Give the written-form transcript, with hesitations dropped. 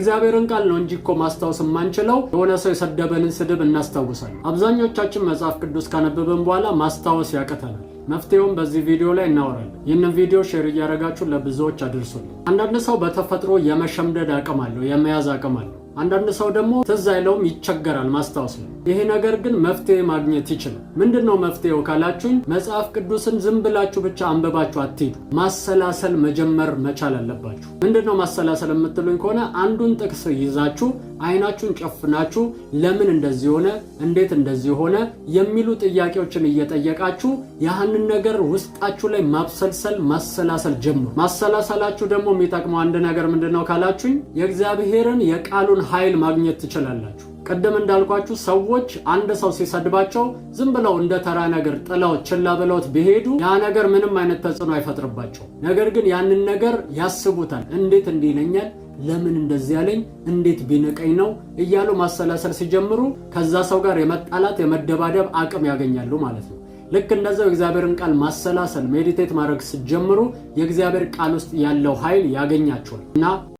እግዚአብሔርን ቃል ነው እንጂ እኮ ማስታወስ የማንችለው፣ የሆነ ሰው የሰደበንን ስድብ እናስታውሳለን። አብዛኞቻችን መጽሐፍ ቅዱስ ካነበብን በኋላ ማስታወስ ያቅተናል። መፍትሄውን በዚህ ቪዲዮ ላይ እናወራለን። ይህንን ቪዲዮ share እያደረጋችሁ ለብዙዎች አድርሱልኝ። አንዳንድ ሰው በተፈጥሮ የመሸምደድ አቅም አለው፣ የመያዝ አቅም አለው። አንዳንድ ሰው ደግሞ ትዝ አይለውም፣ ይቸገራል ማስታወስ ነው። ይሄ ነገር ግን መፍትሄ ማግኘት ይችላል። ምንድን ነው መፍትሄው ካላችሁኝ፣ መጽሐፍ ቅዱስን ዝም ብላችሁ ብቻ አንብባችሁ አትሂዱ። ማሰላሰል መጀመር መቻል አለባችሁ። ምንድን ነው ማሰላሰል የምትሉኝ ከሆነ፣ አንዱን ጥቅስ ይዛችሁ አይናችሁን ጨፍናችሁ ለምን እንደዚህ ሆነ፣ እንዴት እንደዚህ ሆነ የሚሉ ጥያቄዎችን እየጠየቃችሁ ያህንን ነገር ውስጣችሁ ላይ ማብሰልሰል፣ ማሰላሰል ጀምሩ። ማሰላሰላችሁ ደግሞ የሚጠቅመው አንድ ነገር ምንድን ነው ካላችሁኝ፣ የእግዚአብሔርን የቃሉን ኃይል ማግኘት ትችላላችሁ። ቅድም እንዳልኳችሁ ሰዎች አንድ ሰው ሲሰድባቸው ዝም ብለው እንደ ተራ ነገር ጥለው ችላ ብለውት ቢሄዱ ያ ነገር ምንም አይነት ተጽዕኖ አይፈጥርባቸው። ነገር ግን ያንን ነገር ያስቡታል። እንዴት እንዲህ ይለኛል፣ ለምን እንደዚህ ያለኝ፣ እንዴት ቢንቀኝ ነው እያሉ ማሰላሰል ሲጀምሩ ከዛ ሰው ጋር የመጣላት፣ የመደባደብ አቅም ያገኛሉ ማለት ነው። ልክ እንደዛው የእግዚአብሔርን ቃል ማሰላሰል፣ meditate ማድረግ ስትጀምሩ የእግዚአብሔር ቃል ውስጥ ያለው ኃይል ያገኛችኋል እና